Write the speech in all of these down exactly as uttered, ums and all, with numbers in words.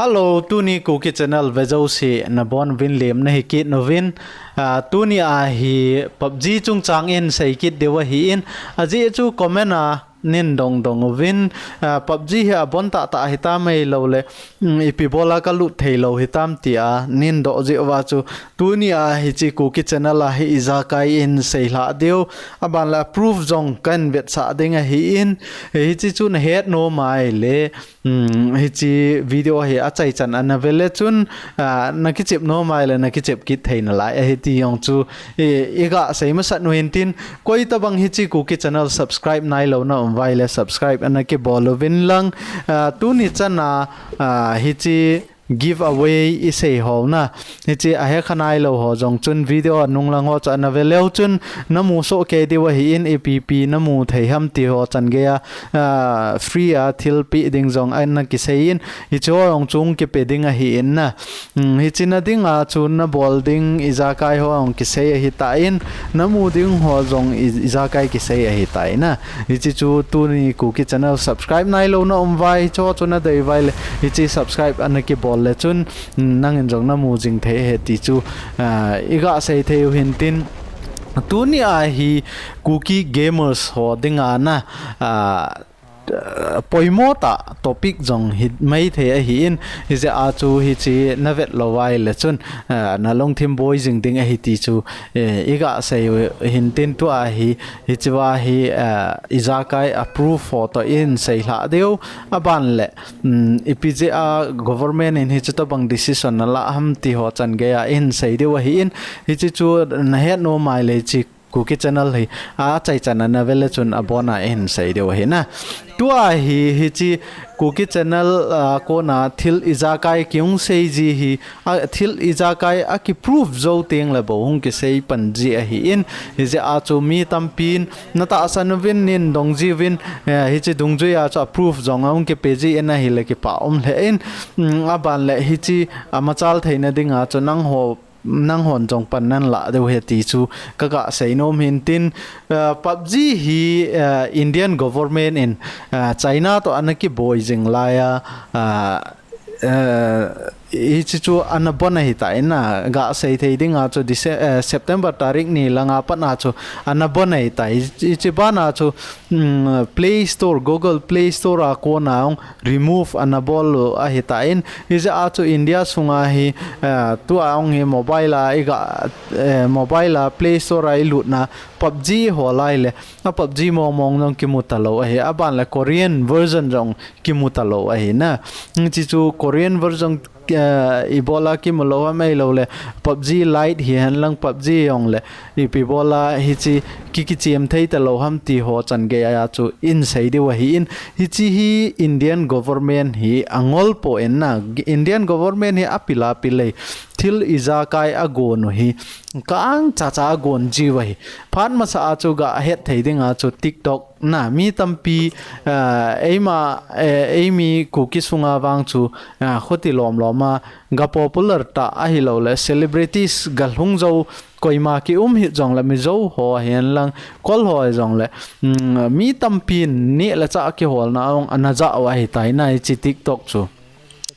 Hello, tuni Kuki Channel vejouse nabonuvin lemna hi kit uvin. Ah, tuni a hi PUBG chungchang in seikit diu ahin, ajeh chu comment a nin dongdong uvin, ah, PUBG hi abon tahtah hitam ahilouleh, um, ipi bola kalut theilou hitam tia nin doh jeh uva chu tuni a hiche Kuki Channel a hi ijakai in seilhah diu, aban le proof jong kahin vetsah ding ahin, hiche chu nahet nom ahile, um, hiche video hi achaichan a nave le chun, ah, nakichep nom ahile nakichep kit thei nalai ahi ti jong chu i, iga sei masat u hintin, koi tabang hiche Kuki Channel subscribe nailou na um uva ahile subscribe ana kibol uvin lang, ah, tuni chan a, ah, hiche giveaway isei hou na, hiche ahekha nailou ho jong chun video nunglang ho chu ana ve leu chun namu soh kei diu ahin, ipi ipi namu thei ham ti ho chan gei a, ah, free a thilpeh ding jong ana kisei in, hiche ho jong chu kipe ding ahin na. Um, hiche na dinga chu nabol ding ijakai ho jong kisei ahitan, namu ding ho jong i, ijakai kisei ahitai na. Hiche chu tuni Kuki Channel subscribe nailou na um uva, hiche ho chu nadei uva ahile hiche subscribe ana kibol le chun, um, nangin jong namu jing thei ahi ti chu, ah, iga sei thei u hintin. Tuni a hi Kuki gamers ho dinga na, ah, poimo tah topic jong hi maithei ahin, hijeh a chu hiche navet lou uva ahile chun, ah, nalungthim boi jing ding ahi ti chu, eh, iga sei u hintin, tua hi, hichea hi, ah, ijakai a proof ho toh in seilhah diu, aban le, um, ipi jeh a government in hiche tobang decision nalah ham ti ho chan gei a in sei diu ahin, hiche chu nahet nom ahile hiche Kuki Channel hi achaichan a nave le chun abon a in sei diu ahi na. Tua hi, hiche Kuki Channel, ah, kona thil ijakai kihung sei ji hi, a, thil ijakai a kiproof jou teng le bou hung kisei pan ji ahin, hijeh a chu mi tampin natahsan uvin nin dong jiuvin, eh, hiche dungjui a chu a proof jong ahung kipe jin ahile kipah um lheh in, um, aban le hiche amachal theina dinga chu nangho, nanghon jong pan nanlah diu ahi ti chu kaga sei nom hintin, ah, PUBG hi, ah, Indian government in, ah, China toh ana kiboi jing laiya, ah, eh, hiche chu ana bon ahitai na, ga sei thei dinga chu Dece-, eh, September tarik ni langa pat a chu ana bon ahitai. Hiche, hiche bana chu, um, Play Store, Google Play Store a kona hung remove ana bol u ahitan, hijeh a chu India sunga hi, eh, tua hung hi mobile a iga, eh, mobile a Play Store a ilutna PUBG ho lai le, a PUBG mong mong jong kimu talou ahi, aban le Korean version jong kimu talou ahi na. Hiche chu Korean version, eh, ibola kimu lou ham ahilouleh PUBG Lite hihen lang PUBG jong le ipi bola hiche ki, kichem thei talou ham ti ho chan gei a chu in sei diu ahin, hiche hi Indian government hi angol poi na, Indian government hi apil apil e, thil ijakai agon u hi ka-ang chacha agon jiu ahi. Phat masa a chu ga het thei dinga chu TikTok na mi tampi, ah, eima, eh, eimi Kuki sunga vang chu, ah, khuti lom lom a ga popular tah ahilouleh celebrities ga lhung jou, koima kium hih jongle Mizo ho hihen lang, Kol ho hijongle, um, mi tampin neh le chah kiholna a hung ana jah u ahitai na hiche TikTok chu.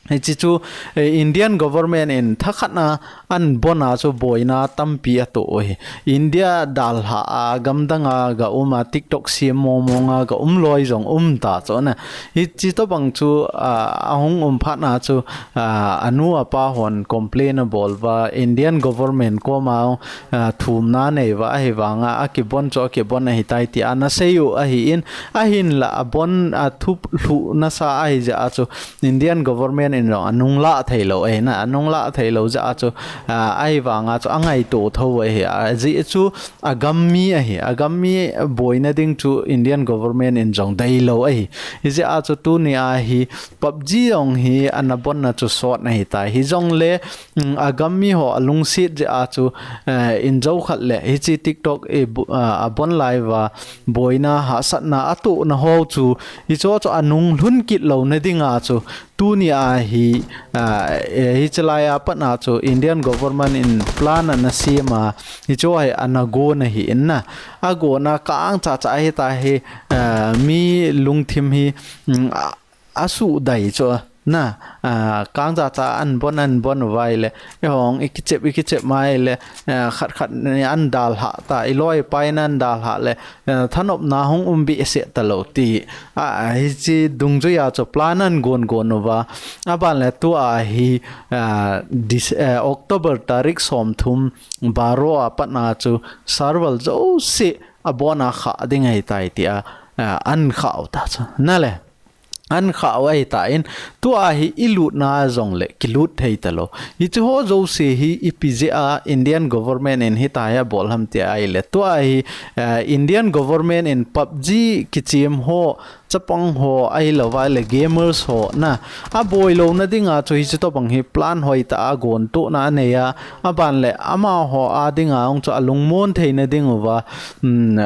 Hiche chu, eh, Indian government in thakhat na an bon a chu boina tampi ato u ahi. India dalha a gamdang a ga um a TikTok siam mong mong a ga um loi jong um ta chu na. Hiche tobang chu, ah, ahung um phat na chu, ah, anu apa hon complain abol uva Indian government koma, ah, thumna anei uva ahivanga akibon chu akibon ahitai tia ana sei u ahin, ahinla abon a thup lhuh nasa ahi jeh a chu Indian government in jong anung lah thei lou ahi na, anung lah thei lou jeh a chu, ah, ahivanga chu angaito tho u ahi, ajeh chu agam mi ahi, agam mi boina ding chu Indian government in jong dei lou ahi. Hijeh a chu tuni a hi PUBG jong hi ana bon na chu sot ahitai. Hijongle, um, agam mi ho alungset jeh a chu, eh, in jou khat le hiche TikTok i bu-, ah, abon lai uva boina hahsatna atohna ho chu, hiche ho chu anung lhun kit louna dinga chu, tuni a hi, ah, eh, hiche lai a pat a chu Indian government in plan ana sem a, hiche ho hi ana gon ahin na. Agon a ka-ang chacha ahitai, ah, mi lungthim hi, um, a, asuhdai chu, na, ah, kangjacha an bon an bon uva ahile, eihon i kichep i kichep ma ahile, ah, khat khat ni an dalha ta, i loi pai na an dalha le, ah, thanopna hung um behseh talou ti. Ah, hiche dungjuia chu plan an gon gon uva. Aban le tua hi, ah, Dec-, eh, October tarik somthum baro a pat na chu server jouse abon a khah ding ahitai tia, ah, an khah u ta chu. Na le. An khah u ahitan, tua hi i lutna jongle kilut thei talou. Hiche ho jouse hi ipi jeh a Indian government in hitia hi abol ham tia ahile. Tua hi, eh, Indian government in PUBG kichem ho, chapang ho, ahilouva ahile gamers ho na, aboi louna dinga chu hiche tobang hi plan hoitah a gontohna anei a, aban le amaho a dinga jong chu alungmon theina ding uva, um,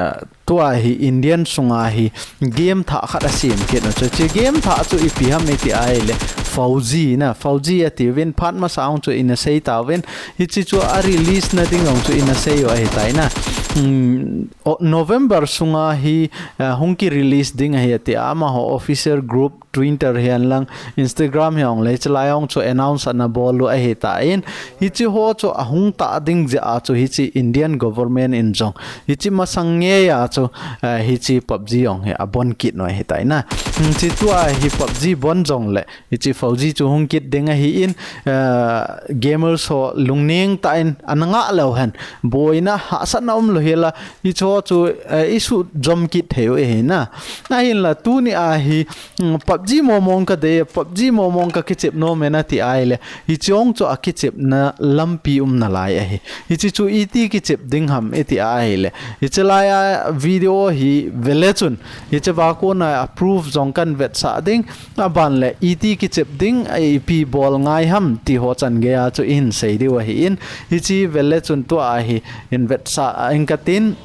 tua hi Indian sunga hi game thah khat asem kit u chu. Hiche game thah chu ipi ham iti ahile, FAU-G na, FAU-G atiuvin, phat masa jong chu ina sei tauvin, hiche chu a release na ding jong chu ina sei u ahitai na. Um, o, November sunga hi, ah, hung ki release ding ahi ati a, amaho official group, Twitter hihen lang, Instagram hihen lang, hiche lai jong chu announce ana bol u ahitan, hiche ho chu ahung tah ding jeh a chu hiche Indian government in jong, hiche masang ngei a chu, eh, hiche PUBG jong hi abon kit u ahitai na. Hmm, hiche tua hi PUBG bon jongle, hiche FAU-G chu hung kit ding ahin, eh, gamers ho lungneng tah in ana ngah leu hen, boina hahsatna umlou hela, hiche ho chu, eh, i sujom kit thei u ahi na. Ahinla tuni a hi, mm, PUBG momong ka dei, PUBG momong ka kichep nom e nati ahile, hiche jong chu akichepna lampi um nalai ahi. Hiche chu iti kichep ding ham iti ahile, hiche lai a video hi vele chun, hiche va kona a proof jong kan vetsah ding, aban le iti kichep ding, ipi bol ngai ham ti ho chan gei a chu ihin sei diu ahin, hiche vele chun tua hi in vetsah inge katin,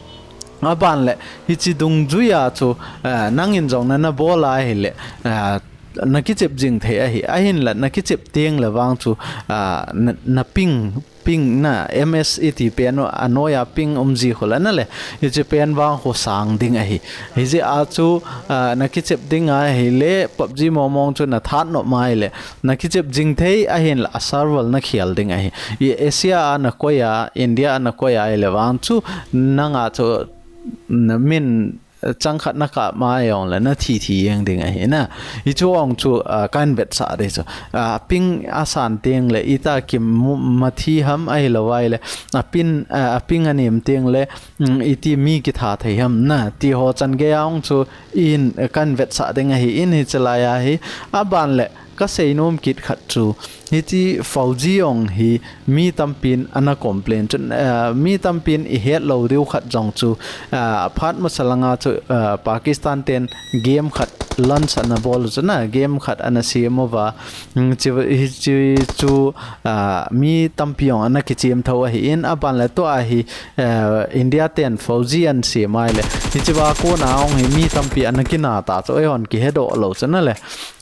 aban le hiche dungjuia chu, ah, nangin jong na, na bol ahile, ah, na kichep jing thei ahi, ahinla na kichep teng le vang chu, ah, na, na ping, ping na, M S iti pen u, anoiya ping um ji khu la na le, hiche pen vang khu sang ding ahi. Hijeh a chu, ah, na kichep ding ahile, PUBG momong chu na that nom ahile, na kichep jing thei ahinla a server na khel ding ahi. I Asia a na koi a, India a na koi ahile vang chu, nanga chu, na min, chang khat na kap ma jongle na thi thi jeng ding ahi na. Hichu jong chu, ah, kan vetsah ding chu. Ah, ping asan teng le ita kimu-, ma thi ham ahilouva ahile, a pin, ah, a ping anem teng le, mm, iti mi kitha thei ham na. Ti ho chan gei a jong chu in, eh, kan vetsah ding ahin hiche lai a hi. Aban le ka sei nom kit khat chu, hiche FAU-G jong hi mi tampin ana complain chun, eh, mi tampin i het lou diu khat jong chu, eh, phat masa langa chu, eh, Pakistan ten game khat launch ana bol u chu na, game khat ana sem uva, mm, chi, hiche chu, eh, mi tampi jong ana kichem tho ahin, aban le tua hi, eh, India ten FAU-G ana sem ahile, hiche va kona jong hi mi tampi ana kina ta chu, eihon kihedoh lou chu na le,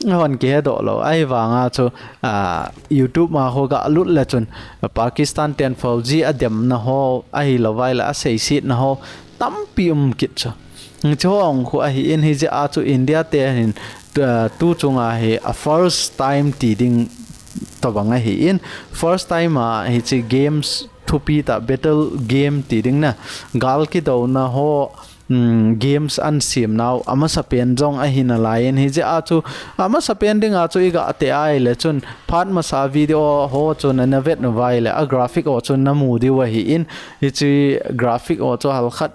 eihon kihedoh lou, ahivanga chu, ah, YouTube ma ho ga lut le chun, Pakistan ten FAU-G ademna ho, ahilouva ahile aseisetna ho tampi um kit chu. Hiche ho jong khu ahin, hijeh a chu India te hin, ah, tu chunga hi a first time ti ding tobang ahin, first time a hiche games thupi tah battle game ti ding na, gal kidouna ho, um, games ana sem nau amasapen jong ahi nalaiyin, hijeh a chu amasapen dinga chu i ga te ahile chun phat masa video ho chu na, na vet uva ahile a graphic ho chu na mu diu ahin, hiche graphic ho chu halkhat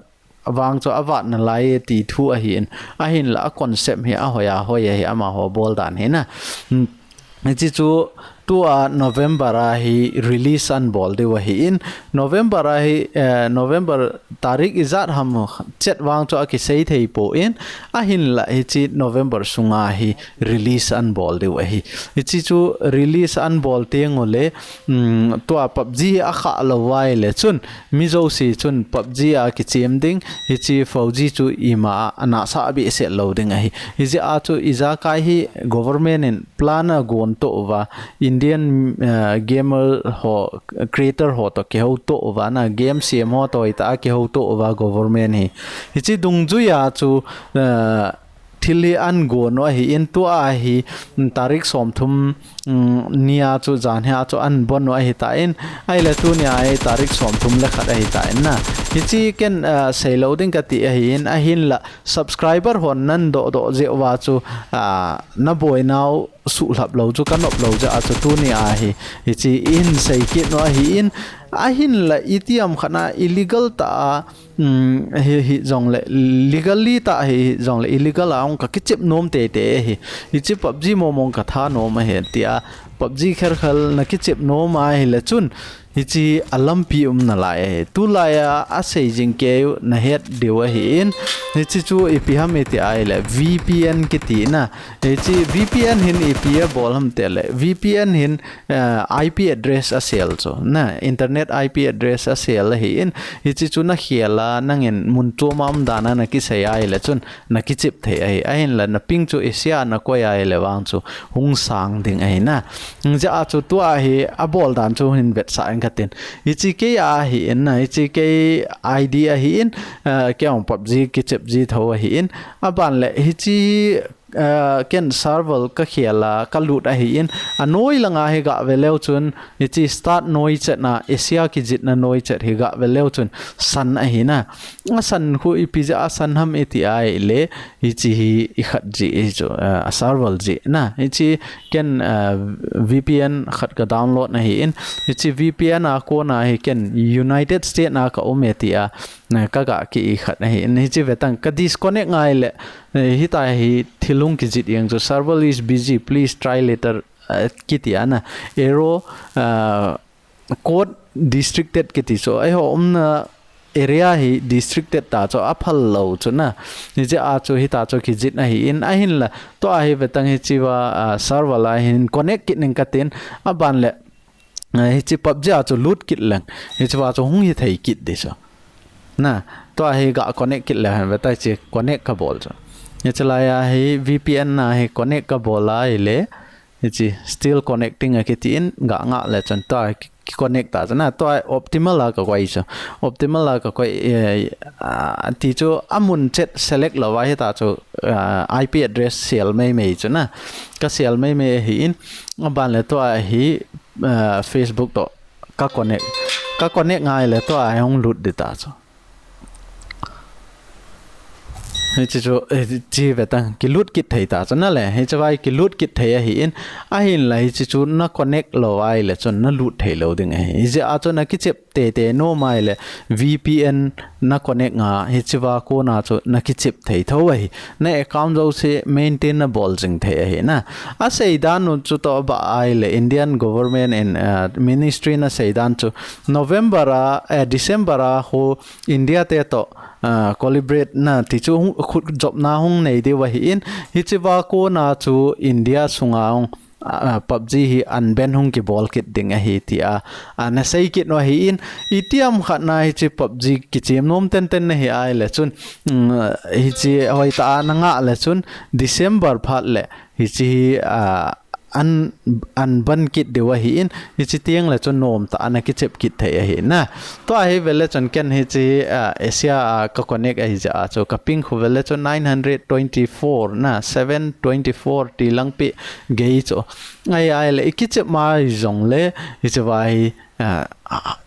vang chu avat nalai e ti thu ahin, ahinla a concept hi ahoi a hoi ahi, amaho bol dan hi na. Um, hiche chu tua November a hi release ana bol diu ahin, November a hi, eh, November tarik ijat ham chet vang chu akisei thei poi, ahinla hiche November sunga hi release ana bol diu ahi. Hiche chu release ana bol teng ule, um, tua PUBG akhah lou uva ahile chun, mi jouse chun PUBG a kichem ding, hiche FAU-G chu ima a anasah behseh lou ding ahi. Hijeh a chu ijakai hi government in plan agon to uva, Indian, eh, gamer ho, creator ho to kihou to uva na, game sem ho to ita kihou to uva government hi. Hiche dungjuia chu, eh, thil hi an gon u ahi in, tua hi, mm, tarik somthum, mm, nia chu jan hia chu an bon u ahi ta in, ahile tunia hi tarik somthum le khat ahi ta in na. Hichi ken, ah, seilou ding kati ahi in, ahinla subscriber hon nan doh doh jeh uva chu, ah, na boinau suhlhap lou chu ka nop lou jeh a chu tunia hi, hichi in sei kit u ahi in, ahinla itiham khat na illegal tah a, um, hi, hi jongle, legally tah hi, hi jongle, illegal a hung ka kichep nom teitei ahi. Hichi PUBG mong mong ka tha nom ahi tia, PUBG khelkhel na kichep nom ahile chun, hichi a lampi um nalai ahi. Tulai a, a sei jing kei u na het diu ahi in, hichi chu ipi ham iti ahile, VPN kiti na. Hichi VPN hin ipi a bol ham tile, VPN hin, eh, IP address a sel chu, na, internet IP address a sel ahi in, hichi chu na khel a, nangin mun chom a um dan a na kisei ahile chun, na kichep thei ahi, ahinla na ping chu Asia na koi ahile vang chu hung sang ding ahi na. Hijeh a chu tua hi a bol dan chu hin vetsah ing katin. Hichi kei ahi in na, hichi kei ID ahi in, eh, kei ong PUBG kichep ji tho ahi in, aban le hichi, eh, ken server ka khel a, ka lut ahi in, a noi langa hi ga ve leu chun, hichi start noi chet na, Asia kijitna noi chet hi ga ve leu chun, san ahi na. A san khu ipi jeh a san ham iti ahile, hichi hi i khat ji hi chu, eh, a server ji na. Hichi ken, eh, VPN khat ka download na hi in, hichi VPN a kona hi ken United States a ka um e tia, na ka ga ki i khat na hi in, hichi vetang ka disconnect ngai le, eh, hita hi thil hung kijit jeng chu, "Server is busy, please try later," eh, kiti a na. Error, eh, code restricted kiti chu, eiho umna area hi restricted ta chu, a phal lou chu na. Hijeh a chu hita chu kijit ahi in, ahinla tua hi vetang hichi va, ah, server a hin connect kit ning katin, aban le, ah, hichi PUBG a chu lut kit leng, hichi va chu hung hithei kit di chu. Na, tua hi ga connect kit le hen, vetang hichi connect ka bol chu. Hichi lai a hi VPN na hi connect ka bol ahile, hichi still connecting a kiti in ga nga le chun tua ki, ki connect ta chu na, tua optimal a ka koi chu. Optimal a ka koi, eh, ah, ti chu a mun chet select lou va hita chu, ah, IP address sel mei mei chu na. Ka sel mei mei ahi in, aban le tua hi, ah, Facebook to ka connect. Ka connect ngai le tua hi hung lut di ta chu. Hichi chu, eh, chi vetang, kilut kit thei ta chu na le. Hichi vai kilut kit thei ahi in, ahinla hichi chu na connect lou ahile chun na lut thei lou ding ahi. Hijeh a chu na kichep teitei nom ahile VPN na connect nga, hichi va kona chu na kichep thei tho ahi. Na account jouse maintain na bol jing thei ahi na. A sei dan u chu toh ba ahile Indian government in, eh, ministry na sei dan chu November a, eh, December a khu India te toh, ah, collaborate na ti chu hung, khut jopna hung nei diu ahi in, hichi va kona chu India sunga hung, ah, PUBG hi unban hung kibol kit ding ahi tia, ah, na sei kit u ahi in, itiham khat na hichi PUBG kichem nom tenten na hi ahile chun, mm, hichi hoi ta a na nga le chun December phat le hichi hi, ah, an, unban kit diu ahi in, hichi teng le chun nom ta a na kichep kit thei ahi na. Tua hi ve le chun ken hichi, ah, Asia a ka connect ahi jeh a chu ka ping khu ve le chun nine hundred twenty-four na, seven twenty-four ti lang pi gei chu. Ai, ahile i kichep mai jongle, hichi va hi, ah, ah,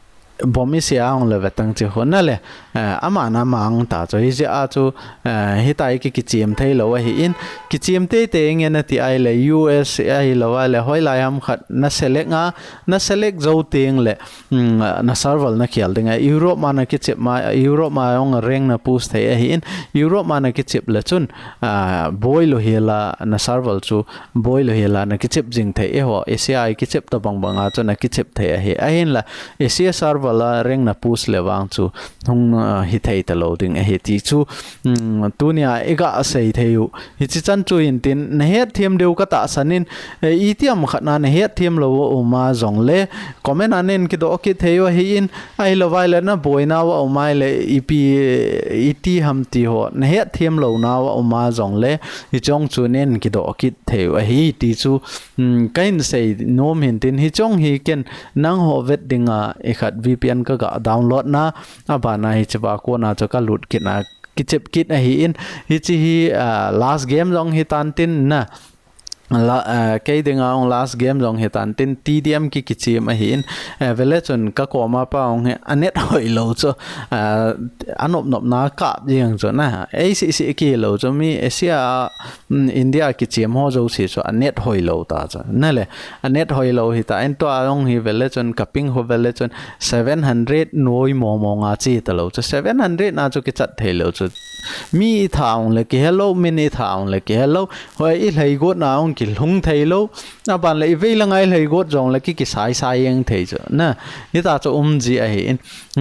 bom i sia hung le vetang chi hon na le, eh, ama na mang ta chu, hijeh a chu, eh, hita hi ki, kichem thei lou ahi in, kichem teitei nge na ti ahile U S A ahi lou ahile, hoilai ham khat na select nga, na select jou teng le, mm, na server na khel ding a, Europe ma na kichep ma, Europe ma hung rank na push thei ahi in, Europe ma na kichep le chun, ah, boi lou hi la na server chu, boi lou hi la na kichep jing thei, eiho Asia a i kichep tabang bang a chu na kichep thei ahi. Ahinla Asia server a rank na push le vang chu hung, ah, hithei talou ding ahi ti chu, um, tunia i ga sei thei u. Hichi chan chu hin tin na hetthem diu ka tahsan in, eh, itiham khat na na hetthem lou a um a jongle comment a nen kidoh kit thei u ahi in, ahilou vai le na boina u a um ahile ipi, iti ham ti ho na hetthem louna u a um a jongle, hichong chu nen kidoh kit thei u ahi ti chu, um, ka hin sei nom hin tin, hichong hi ken nangho vet ding a i khat VPN ka ga download na, aban a hichi va kona chu ka lut kit na, kichep kit ahi in, hichi hi, ah, last game jong hi tan tin na. La, ah, kei dinga ong last game jong hi tan tin T D M ki kichim ahi in, eh, vele chun ka koma pa ong hi a net hoi lo chu, ah, a nop nop na kap jeng chu na. Ei si si ki lo chu mi Asia, mm, India kichim ho jo si chu a net hoi lo ta chu. Na le, a net hoi lo hi ta in tua ong hi vele chun ka ping ho vele chun seven hundred noi mo mo nga chi ta lo chu. Seven hundred na chu kichat thei lo chu. Mi i tha ong le ki hello, min i tha ong le ki hello. Hoi i lhai got na ong ki lhung thei lo. A ban le i vei la ngai lhai got jong le ki ki sai sai eng thei chu. Na, i ta chu um ji ahi in.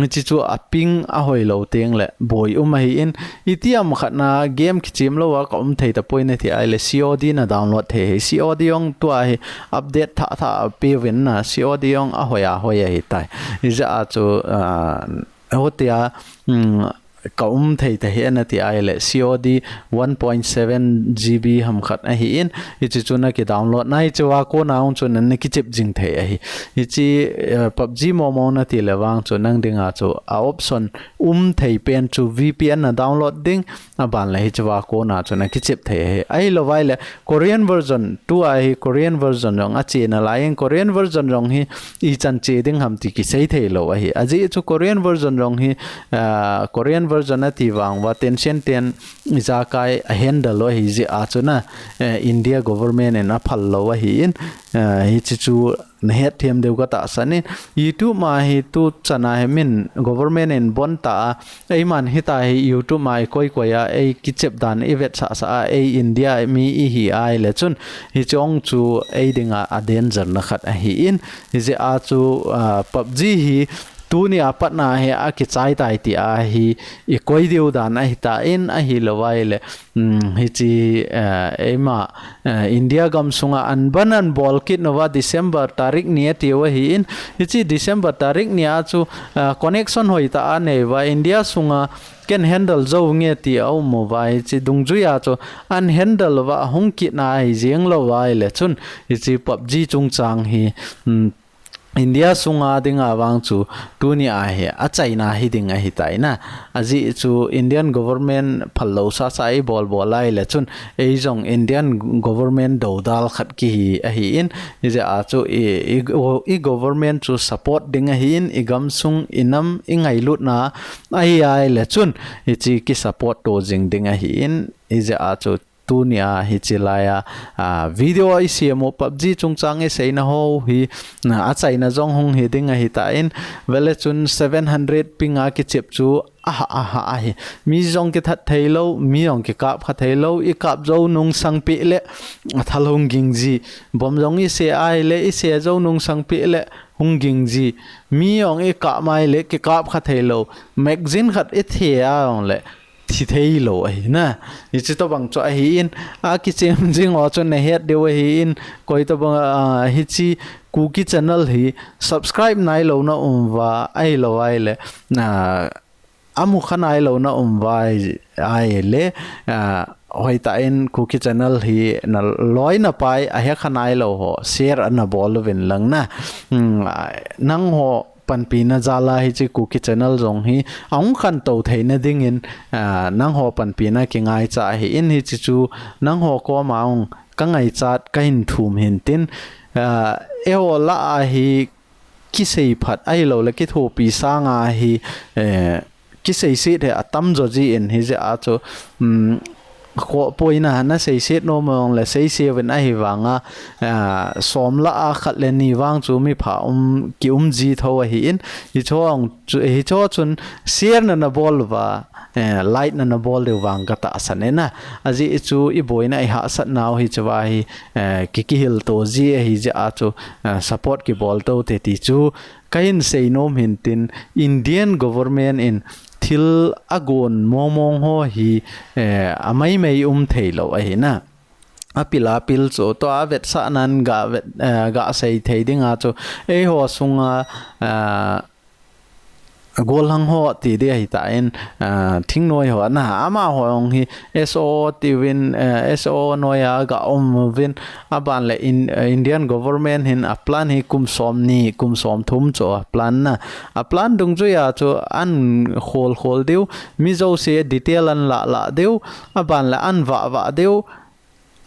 Chi chu a ping a hoi lo teng le boi um ahi in. I ti am khat na game kichim lo a ka um thei ta poi na ti ai le C O D na download thei. C O D ong tua hi update tha tha pe vin na C O D ong a hoi a hoi ahi tai. I ja a chu, ah, Hotia, mm, ka um thei ta hi na ti ai le C O D one point seven G B ham khat ahi in, hichi chu na ki download na hichi wa ko na ong chu na na kichep jing thei ahi. Hichi, eh, PUBG mo mo na ti le vang chu nang dinga chu a option um thei pen chu V P N na download ding, a ban le hichi wa ko na chu na kichep thei ahi. Ahi lo vai le Korean version, tu a hi Korean version jong a che na lai in Korean version jong hi i chan che ding ham ti ki sei thei lo ahi. A ji chu Korean version jong hi, ah, Korean version a ti vang va Tencent ten i ja kai a handle lo ahi ji a chu na, eh, India government in a phal lo ahi in, eh, hichi chu na het thiam deu ka ta san in YouTube ma hi tu chana hi min government in bon ta a, ei man hi ta hi YouTube ma i koi koi a, ei kichep dan i vet sa sa a, ei India mi i hi ai le chun, hi chong chu ei dinga a danger na khat ahi in, hi je a chu, ah, PUBG hi tuni a pat na hi a kichai tai ti a hi i koi deu dan ahi ta in ahi lo vai le, um, hichi, eh, eima, eh, India gam sunga an ban an bol kit nova December tarik ni a tiu ahi in, hichi December tarik ni a chu, eh, connection hoi ta a nei va India sunga ken handle zo nge ti a um mo va hichi dungjui a chu an handle va hung kit na hi jeng lo vai le chun hichi PUBG chungchang hi, um, India sunga dinga vang chu tuni a hi a China hi ding ahi tai na. A ji chu Indian government phal lo sa sa i bol bol lai le chun ei jong Indian government do dal khat ki hi ahi in, i je a chu i, i, i government chu support ding ahi in, i gam sung i nam i ngailut na ahi ai le chun i chi ki support to jing ding ahi in, i je a chu tuni a hichi lai a, a, video i siam u PUBG chungchang i seina ho hi, na, a China jong hung hi ding ahi ta in, vele chun seven hundred ping a kichep chu aha, aha, ahi. Mi jong ki that thei lo, mi jong ki kap kha thei lo, i kap zo nung sang pi le, a thal hung ging ji. Bom jong i se ai le, i se zo nung sang pi le, hung ging ji. Mi jong i kap mai le, ki kap kha thei lo. Magazine khat i the a jong le, thi thei lo ahi na. Hichi to bang chu ahi in, a kichem jing ho chu na het deu ahi in, koi to bang, ah, hichi Kuki channel hi subscribe nai lo na um va, ahi lo ai le, na, a mu kha nai lo na um va ai, ai le, ah, hoi ta in Kuki channel hi na loi na pai a he kha nai lo ho, share a na bol vin lang na. Hmm, ah, nang ho panpina jal a hichi Kuki channel jong hi a hung khantou theina dingin, ah, nangho panpina kingaicha ahi in hichi chu nangho koma hung ka ngaichat ka hin thum hin tin, ah, eiho lah a hi kisei phat ahilou le kithopi sanga hi, eh, kiseiset hi atam jo ji in hijeh a chu, um, khohpuina na seiset nom mong le seise uvin ahivanga, ah, som lah a khat le ni vang chu mipha um, ki um ji tho ahi in, hicho chu, hicho chun share na na bol uva, eh, like na na bol diu vang ka tahsan e na. Ajeh chu i boina i hahsatnau hiche va hi, eh, ki, kihil to ji ahijeh a chu, eh, support kibol to te ti chu ka hin seinom hin tin Indian government in thil agon mong mong ho hi, eh, amai mai um thei lou ahi na. Apil apil chu tua vetsahnan ga vet, eh, ga sei thei dinga chu eiho sunga, eh, Golhang ho ti di ahi ta in, ah, thingnoi ho na, amaho jong hi S O tiuvin, eh, S O noi a ga um uvin, aban le in, eh, Indian government hin a plan hi kum som ni, kum som thum chu a plan na. A plan dungjui a chu an khol khol diu, mi jouse detail an la la diu, aban le an va va diu,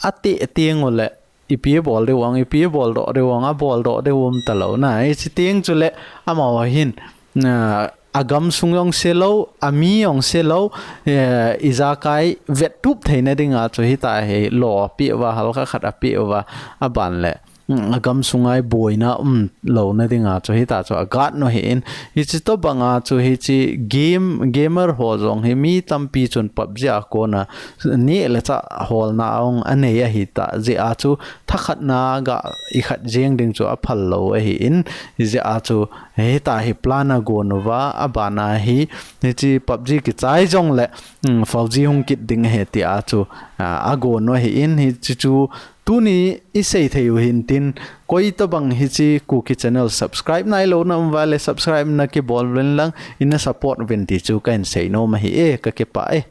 ati tiang u le, ipi bol diu ang, ipi bol doh diu ang, a bol doh diu um ta lo na. Hichi tiang chu le, amaho hin, na, a gam sung jong se lo, a mi jong se lo, eh, ijakai vet tup theina dinga chu hita hi lo a pe uva, halkha khat a pe uva, aban le, mm, a gam sunga i boina um lo na dinga chu hita chu a gat no hi in, hichi to banga chu hichi game, gamer ho jong hi mi tampi chun PUBG a kona ni le cha holna ong a nei ahi ta, jeh a chu thakhatna ga i khat jeng ding chu a phal lo ahi in, jeh a chu hita hi plan a gon uva, abana hi, hichi PUBG kichai jong le, mm, four G hung kit ding ahi ti a chu, a, a gon u ahi in, hichi chu tuni i sei thei u hin tin, koi to bang hichi Kuki channel subscribe nai lo na um uva le subscribe na kibol uvin lang, ina support uvin ti chu ka hin sei nom ahi e, ka kipah e.